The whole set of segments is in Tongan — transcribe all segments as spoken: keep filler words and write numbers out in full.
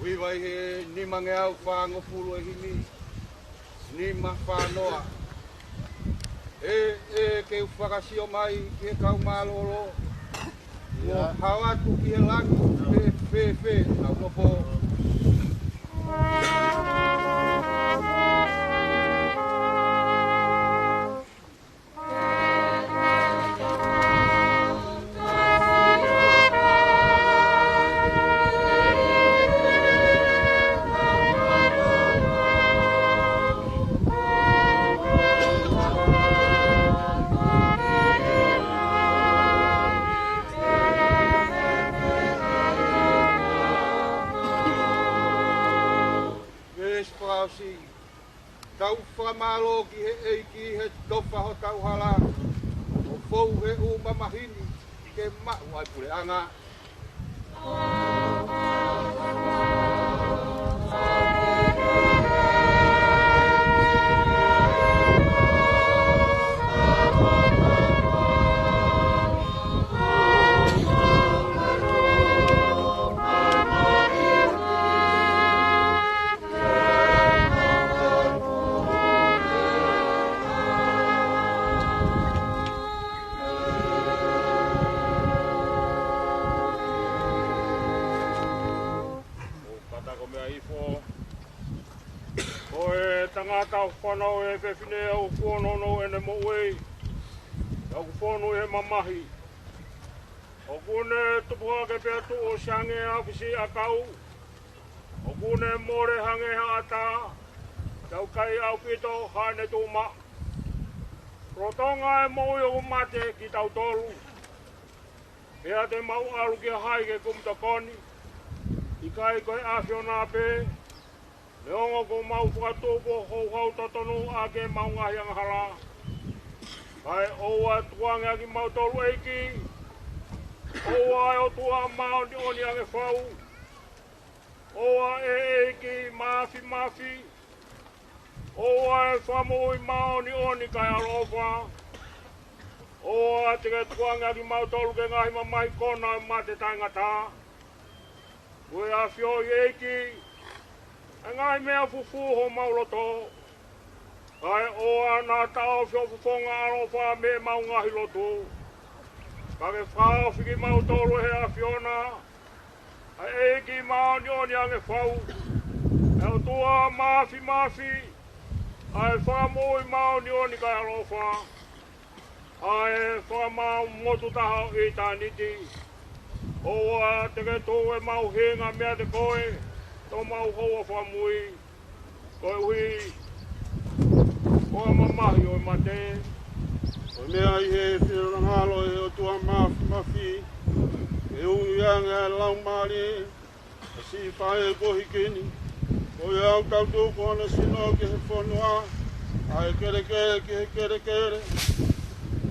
ʻOku ʻi ai he nimangeau fāngofulu ʻe himi, nima fā noa. ʻE, ʻe, ke u fakasio mai ki he kau mālōlō. ʻIo. Hao atu ki he langi, pe, pe, pe, nau nopo. Veesi fakaʻosi. Tau fakamālō ki he ʻEiki he tofa hotau hala, ʻo fou he ʻū mamahi ni ke maʻu ai puleʻanga. ʻO kātaki ʻo meʻa hifo. Ko e tangata ʻoku fanauʻi ʻe he fefine ʻoku onounou ʻene moʻui, ʻoku fonu ʻi he mamahi. ʻOku ne tupu hake pea tuʻu ʻo siange ʻa fisi ʻakau. ʻOku ne mole hangē ha ʻatā, tau kai ʻaupito haʻane tuʻumaʻu. Lolotonga e moʻui ʻoku mate kitautolu. Pea te mau ʻalu kia hai ke kumi tokoni? ʻIkai ko e ʻAfiona pē, neongo kuo mau fakatupu ʻo houhau totonu ʻaki ʻemau ngaahi angahala. Kae ʻoua ʻe tukuange ʻa kimautolu ʻEiki. ʻOua ʻe ʻOtua māʻoniʻoni ange fau. ʻOua ʻe ʻEiki māfimafi. ʻOua ʻe Fakamoʻui māʻoniʻoni kae ʻaloʻofa. ʻOua te ke tukuange ʻa kimautolu ki he ngaahi mamahi kona ʻo e mate taʻengata. Kuo ke ʻafioʻi ʻEiki ʻa e ngaahi meʻa fufū homau loto. Kae ʻoua naʻa taʻofi hoʻo fofonga ʻaloʻofa mei heʻemau ngaahi lotu. Ka ke fakahaofi kimautolu ʻe he ʻAfiona, ʻa e ʻEiki māʻoniʻoni ange fau, ʻa e ʻOtua ʻOtua Māfimafi, ʻa e Fakamoʻui māʻoniʻoni kae ʻaloʻofa, ʻa e Fakamaau motu taha ʻo ʻitāniti. ʻOua te ke tuku ʻemau hinga meiate koe, ʻi heʻemau houa fakamui, koeʻuhi ko e mamahi ʻo e mate. Ko e meʻa ʻi he finangalo ʻo e ʻOtua Māfimafi, ʻe ui ange ʻa e laumālie ʻo siʻi faʻē kuo hiki ni, ko ia ʻoku tau tuku hono sino ki he fonua, ʻa e kelekele ki he kelekele,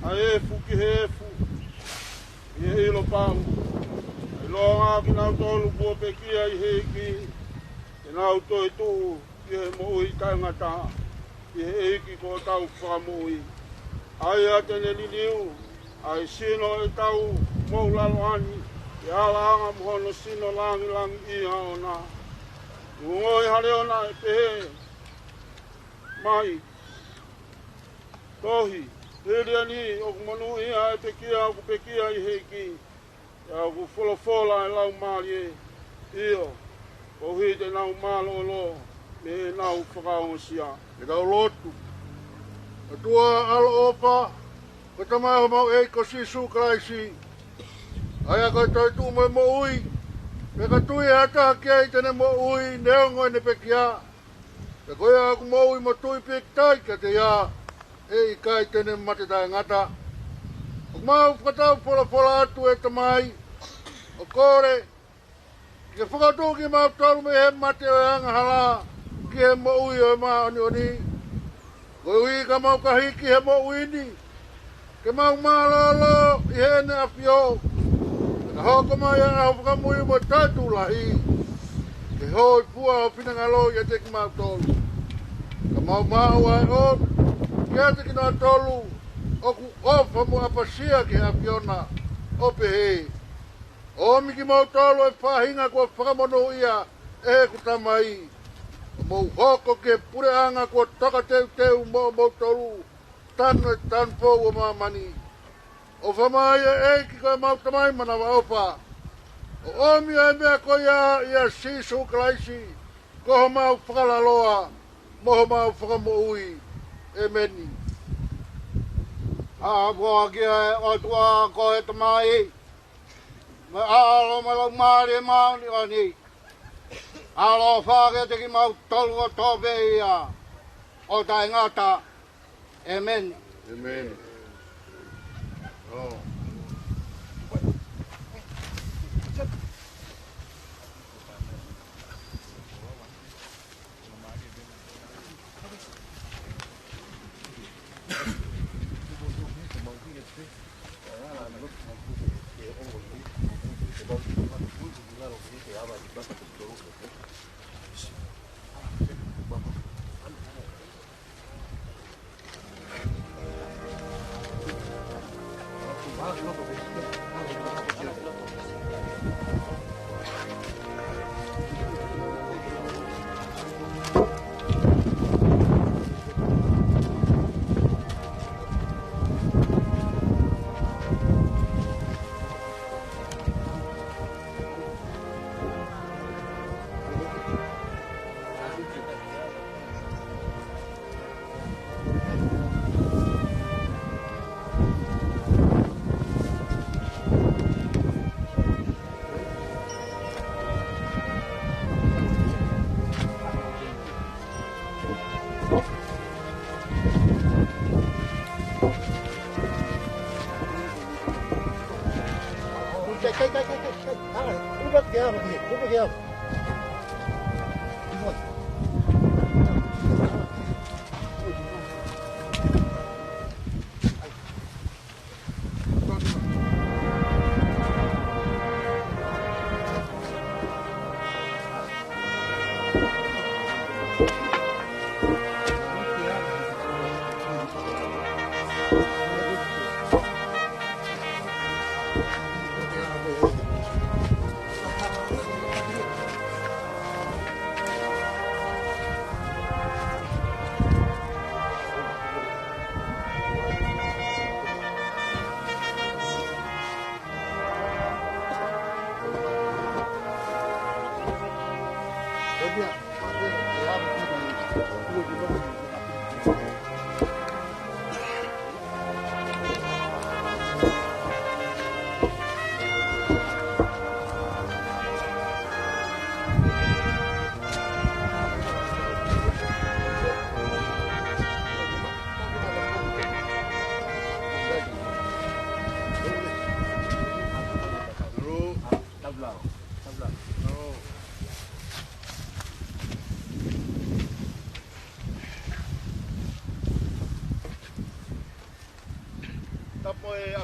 ʻa e efu ki he efu, ʻi he ʻilo pau. ʻIlonga kinautolu kuo pekia ʻi he ʻEiki, te nau toetuʻu ki he moʻui taʻengata ʻi he ʻEiki ko hotau Fakamoʻui. ʻA ia te ne liliu ʻa e sino ʻo ʻetau moʻulaloʻi ʻi he ʻalaʻanga mo hono sino langilangiʻia ʻoʻona. Ongoʻi ha leʻo naʻe pehē mai: Tohi, hili ʻeni ʻoku monūʻia ʻa e pekia ʻoku pekia ʻi he ʻEiki. ʻA ia ʻoku folofola ʻa e Laumālie, ʻio, koeʻuhi te nau mālōlō mei heʻenau fakaongosia. Ke tau lotu. ʻOtua ʻaloʻofa, ko e Tamai ʻo homau ʻEiki ko Sīsū Kalaisi, ʻa ia ko e toetuʻu mo e moʻui, pea ka tui ʻe ha taha ki ai te ne moʻui neongo ʻene pekia. Pea ko ia ʻoku moʻui mo tui pīkitai kiate ia, ʻe ʻikai te ne mate taʻengata. ʻOku mau fakatau folofola atu, ʻe Tamai, ʻo kole ke ke fakatuku kimautolu mei he mate ʻo e angahala ki he moʻui ʻo e māʻoniʻoni, koeʻuhi ka mau ka hiki he moʻui ni, ke mau mālōlō ʻi heʻene ʻAfio, ka hoko mai ʻa e ʻaho fakamui mo e taʻetū lahi, ke hōifua ho finangalo ʻiate kimautolu. Ka mau maʻu ʻa e ʻofa kiate kinautolu ʻoku ʻofa mo ʻapasia ki he ʻAfiona, ʻo pehē: ʻOmi kimoutolu ʻe faʻahinga kuo fakamonūʻia ʻe heʻeku Tamai, ʻo mou hoko ki he puleʻanga kuo takateuteu moʻomoutolu, tanu e tanu foʻou ʻo māmani. ʻOfa mai, ʻe ʻEiki ko homau Tamai manavaʻofa, ʻo ʻomi ʻa e meʻa ko ia ʻia Sīsū Kalaisi, ko homau Fakalaloa mo homau Fakamoʻui. ʻEmeni. ʻApoakia ʻe ʻOtua ko e Tamai, mo e ʻAlo mo e Laumālie Māʻoniʻoni. ʻAloʻofa kiate kimautolu kotoa pē ia ʻo taʻengata. ʻEmeni. ʻEmeni. ʻO.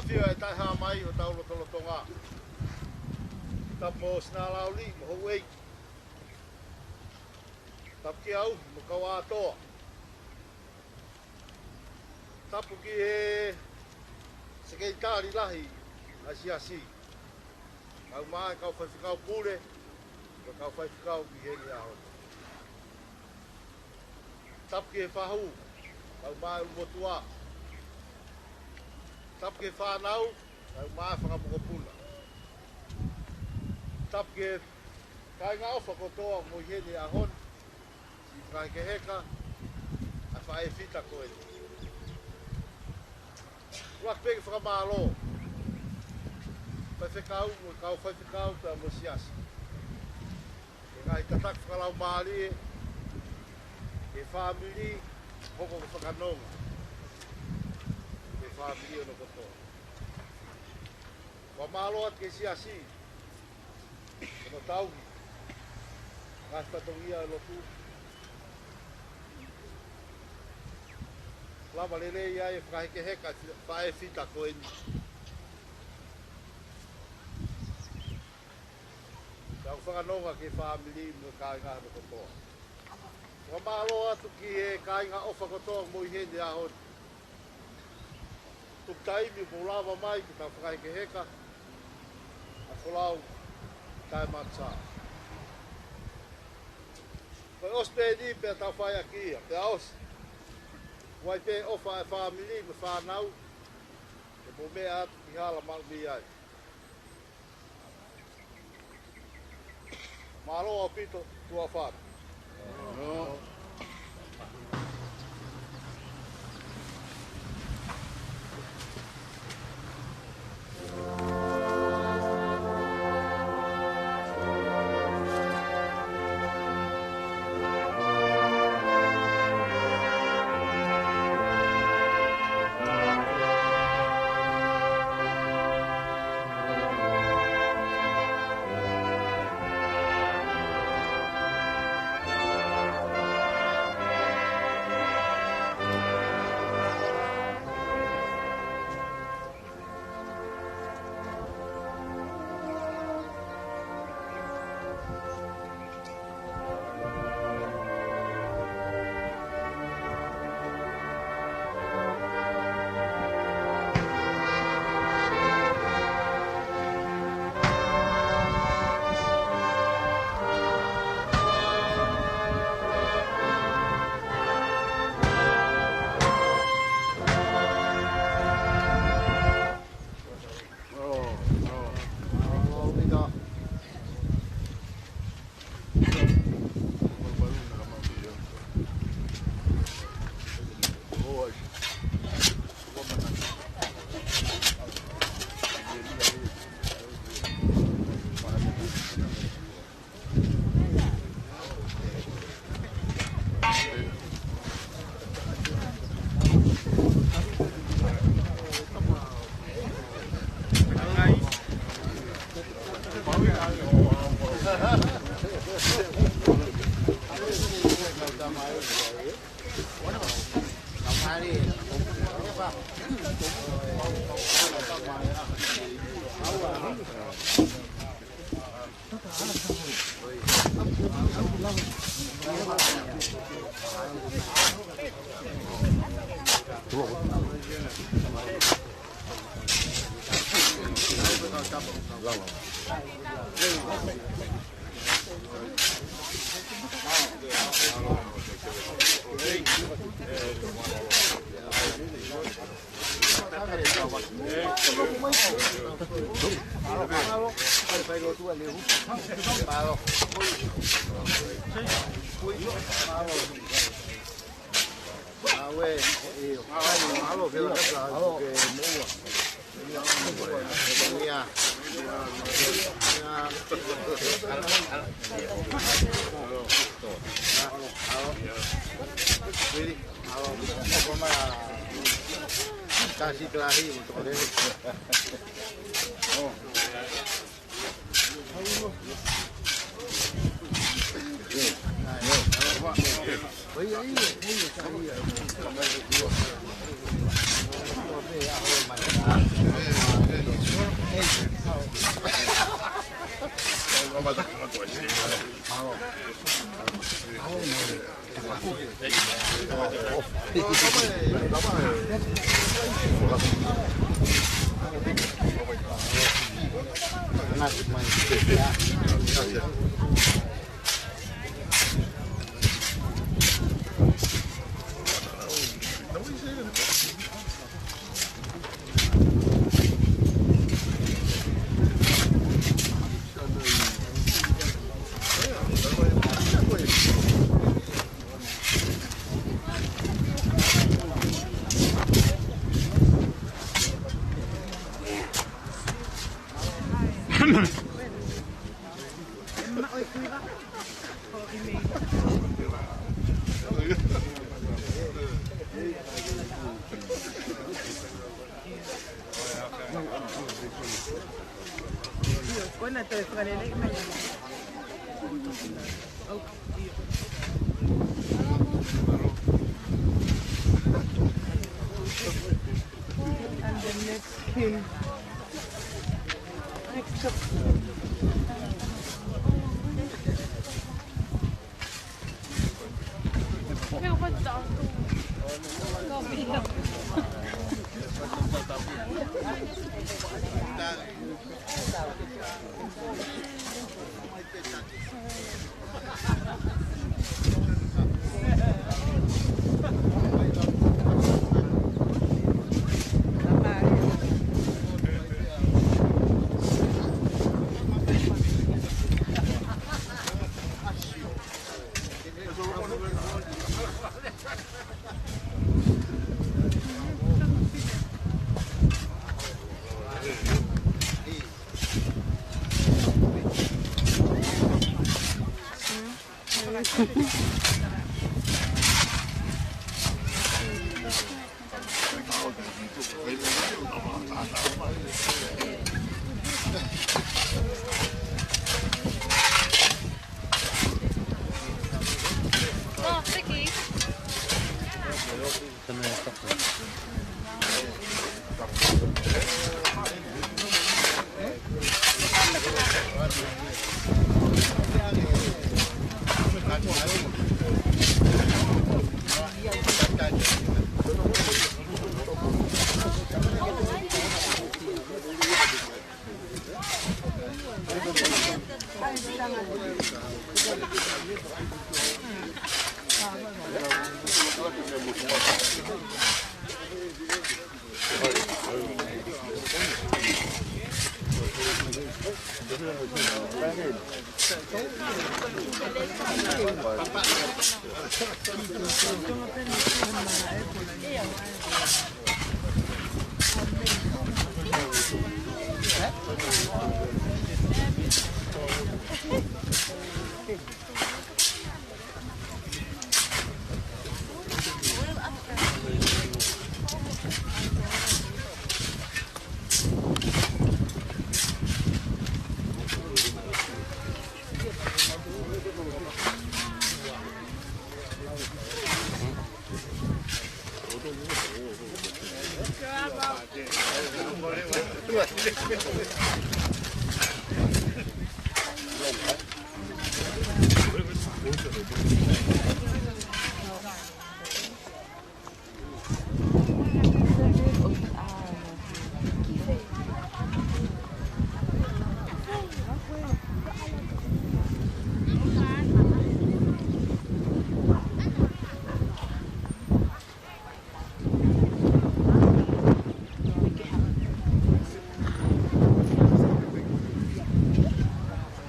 ʻAfio ʻa e taʻehāmai ʻo hotau lotolotonga. Tapu mo Sinalauli mo houʻeiki. Tapu kia Uhi mo Kauatoa. Tapu ki he Sekelitali Lahi ʻa e Siasi. Kau mai kau faifekau pule, mo kau faifekau ki heni ʻaho ni. Tapu ki he fahu, kau mai ʻulumotuʻa. Tapu ki he fānau, kau mai fakamokopuna. Tapu ki he kāinga ʻofa kotoa mo ʻi heni ʻaho ni. Siʻi fakahekeheka ʻa e faʻē fita ko eni. ʻOatu pē ke fakamālō. Faifekau mo e kau faifekau pea mo e Siasi. ʻI he ngaahi tataki fakalaumālie, ki he fāmili, hoko ko e fakanonga ki he fāmili hono kotoa. Fakamālō atu ki he Siasi, hono tauhi ngaahi fatongia ʻo e lotu. Lava lelei ai e fakahekeheka ʻa e faʻē fita ko eni. Kau fakanonga ki he fāmili mo e kāinga hono kotoa. Fakamālō atu ki he kāinga ʻofa kotoa mo ʻi heni ʻaho ni. Tuku taimi mou lava mai ke tau fakahekeheka ʻa e folau taʻemaʻa. Ko e ʻosi pē eni pea tau fai ʻaki ia, pea ʻosi. Kuo ʻi ai pē ʻofa ʻa e fāmili mo e fānau, ke mou meʻa atu ki hala maʻu mei ai. Mālō ʻaupito, tuʻa ʻofa atu. And the next king. Next up.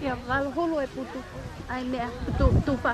Ia, valu hulu e putu. ʻAi meʻa, tu, tufa.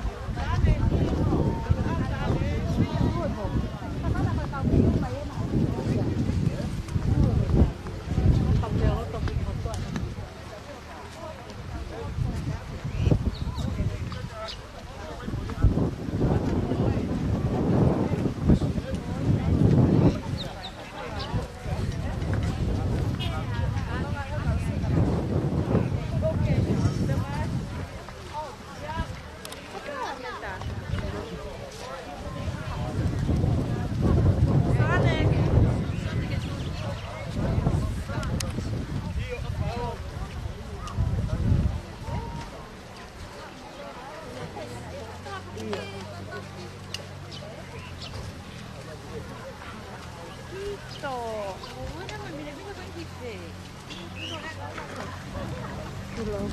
Thank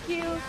you.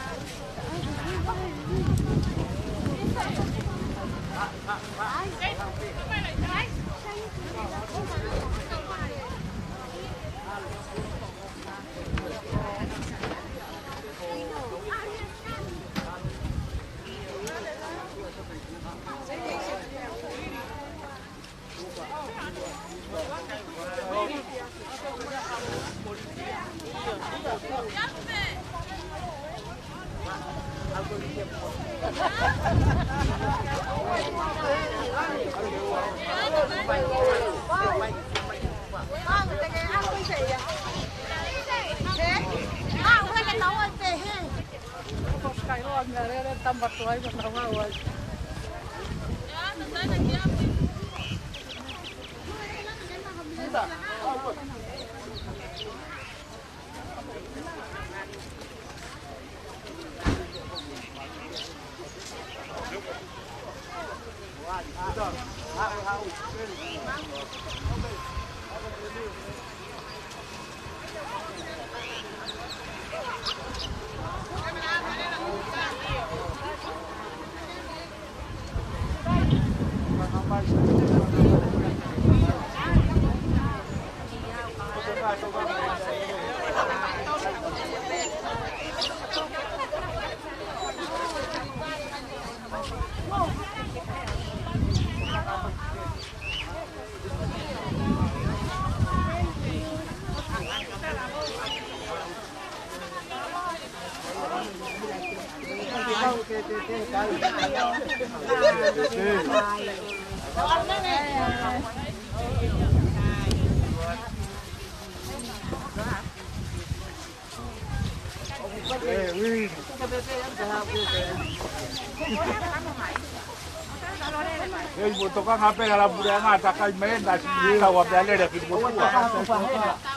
Ei, mo tokanga pē hala pule anga takai mai na si tau a mea lele fili mo tua.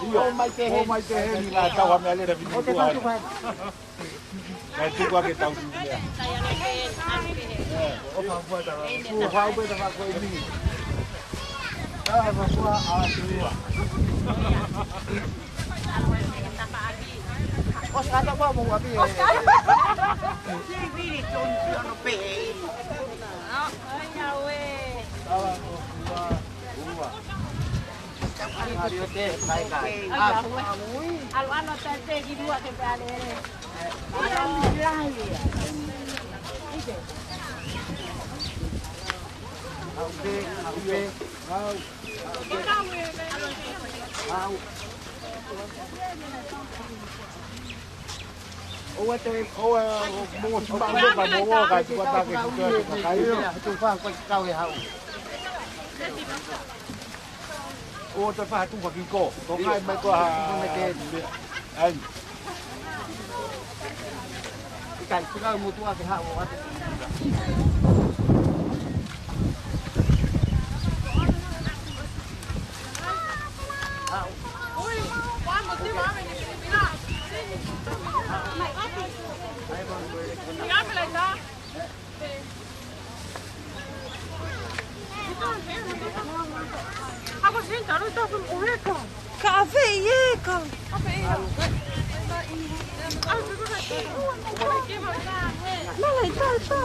Io, o mai te heni na tau a mea lele fili mo tua. Kai tuku ake tau tuku lea. O fau pē tama ko e mini. Tau fau a tua. O sa ta kua mo ua pē. Si vili tonu tonu pē. Awa ko ua. Ua. Alu ano te te ki lua ke pe ale. Alu lahi. Ike. Au pē, au pē, au. Au. ʻOua te, ʻoua, mo si maʻu ka mo ua ka tuka take ki tua te kakai. Tufa ko kau e hau. ʻO te faha tufa ki ko. Ko ngai mai ko ha. Ai. Ikai, tuka mo tua ke hau atu. Ka ʻave ia ka. Mala i tā tā.